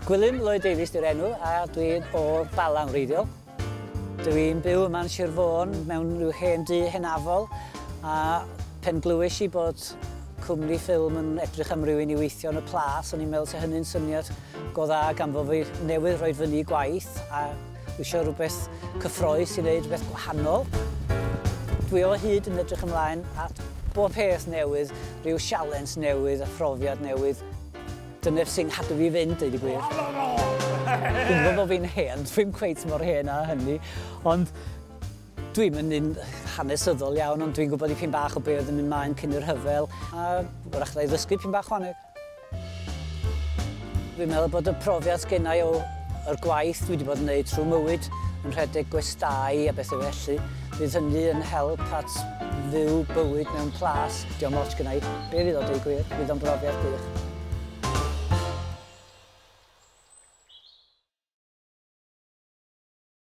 Gwilym Lloyd Davies di'r enw a dwi'n o'r Bala'n wreiddiol. Dwi'n byw yma yn Sir Fôn mewn rhyw hen dŷ henafol a pen glywys i bod cwmni ffilm yn edrych am rywun i weithio yn y plas, o'n i'n meddwl 'sa hynny'n syniad go dda gan fod fi newydd rhoi fyny gwaith a eisiau rhywbeth cyffrous i wneud rhywbeth gwahanol. Dwi o hyd yn edrych ymlaen at bob peth newydd, rhyw sialens newydd a phrofiad newydd. Dyna sy'n nghadw fi fynd, deud y gwir. Dwi'n gwybod bod fi'n hen, dwi'n cweit mor hen â hynny, ond dwi'n mynd un hanesyddol iawn, ond dwi'n gwybod dipyn bach o be oedd yn mynd mlaen cyn y rhyfel, a wrach i ddysgu pyn bach chwaneg. Dwi'n meddwl bod y profiad sgennai o yr gwaith dwi wedi bod yn gwneud trwy mywyd yn rhedeg gwestai a bethau felly, fydd hynny yn help at fyw bywyd mewn plas. Diolch ots gynna i be fydd o, deud gwir, fydd o'n brofiad gwych.